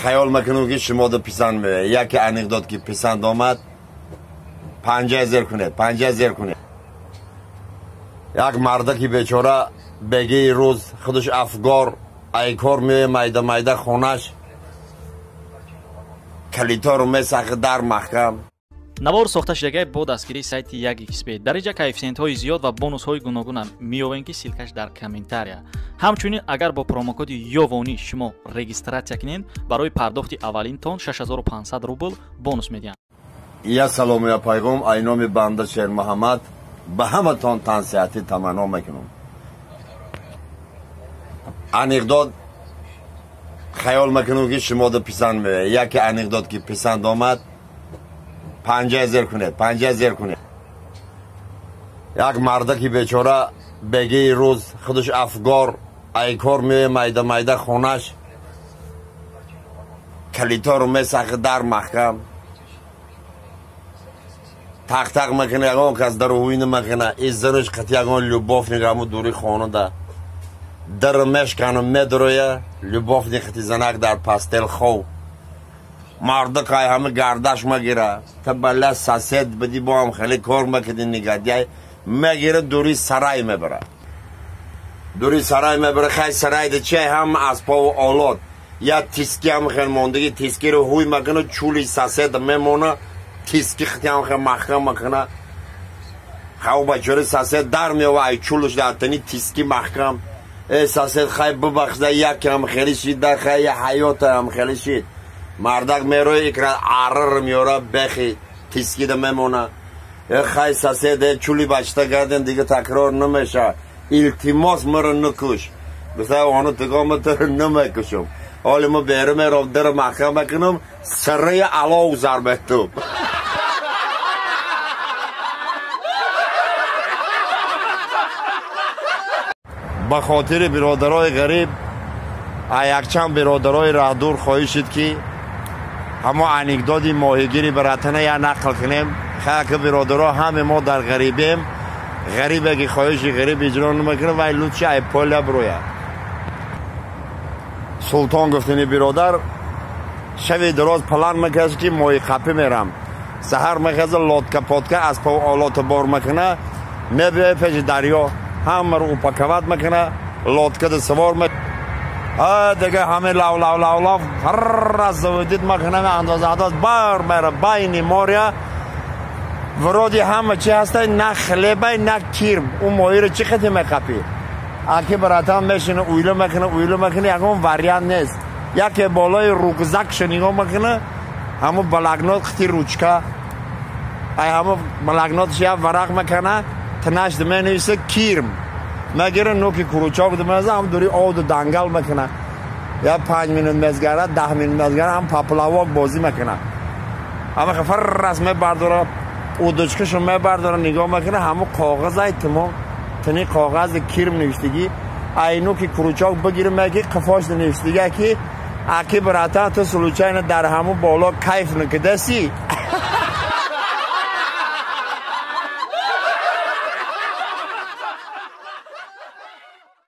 Хаёл макунем ки шумо писанд меояд. Яке анекдот ки писанд омад, панҷа зер кунед, панҷа зер кунед. Як мардаки бечора бегии рӯз худаш афгор, айкор меояд майда майда хонаш, калиторо месахад дар маҳкам. Навор сохта шудагай бо дастгирии сайти 1xb. Дар инҷа коэффисиентҳои зиёд ва бонусҳои гуногунам меёвем, ки ссылка ш дар комментария. Ҳамчунин агар бо промокоди Ёвонӣ шумо регистрация кунед, барои пардохти аввалинтон 6500 рубл бонус медиҳанд. Я салому я пайғом ай номи банда Шермуҳаммад ба ҳаматон тансиҳатӣ таманно мекунам. Анекдот хаёл макунем ки шумо писанд меояд. Яке анекдот ки писанд омад, панҷа зер кунед, панҷа зер кунед. Як мардаки бечора бегии рӯз худаш афгор, айкор меояд майда майда хонаш, калиторо месахад дар маҳкам, тақ-тақ мекунад, ягон кас дару ҳуй намекунад. Иззанаш қати ягон любовник ҳаму дури хонада дар мешкану медроя, любовник қати занак дар постель хов. Мардакай ҳама гардаш мегира, та бала сосед биди бо ҳам хеле кор мекуди, негодяй мегира, дури сарай мебара, дури сарай мебара. Хай сарайда чи ҳама асбобу олот, я тиски ҳам хел мондагӣ, тискиро ҳуй мекуна, чули сосед мемона, тиски хати ҳам хел маҳкам мекуна. Хав бачори сосед дар меова, ай чулаш дар тани тиски маҳкам. Э сосед, хай бибахшда, якам хеле шид, хай ҳаётам хеле шид. Мардак мерои икра арр меёра, бехи тискида мемона. Э хай сосед, чули бачта гарден, дига такрор намеша, илтимос маро накуш. Гуфта ону тигома туро намекушам, ҳоли ма беру мером, дару маҳкам мекунам, сараи алов зар метум. Ба хотири биродарои ғариб, якчанд биродарои раҳдур хоҳишид ки ҳамо анекдоти моҳигири баратана я нақл кунем. Хаки биродаро, ҳаме мо дар ғарибем, ғарибе ки хоҳиши ғариб иҷро намекунад, вай лучше ай поля бирояд. Султон гуфтини биродар шави дароз план мекард ки моҳиқапӣ мерам. Саҳар мехеза, лодка подка аз олото бор мекуна, мебиёя пеши дарё, ҳамаро упаковать мекуна, лодка да савор мекуна. Дига ҳаме лав лав лав лав раз заводить мекуна, андоза андоз бар мера байни моря. Вроде ҳама чи ҳастай, на хлебай, на кирм. Ӯ моҳиро чӣ қати меқапӣ? Аки братан мешина, уйла мекуна, уйла мекуна, ягон вариант нест. Яке болои рюкзак ша нигоҳ мекуна, ҳамо блокнот қити ручка, ай ҳамо блокнотш як варақ мекуна, тинаш менависа кирм. Мегира, нуки крючок меза, ҳам дури овду дангал мекуна. Я 5 минут мезгара, 10 минут мезгара, ҳам поплавок бозӣ мекуна. Ҳама фаррас мебардора, удочка шо мебардора, нигоҳ мекуна, ҳамо коғазай тимо, тини коғази кирм навиштагӣ, айну ки крючок бигир меги, қифош навиштагӣ ки аки братан, ту случайно дар ҳамо боло кайф накидаси.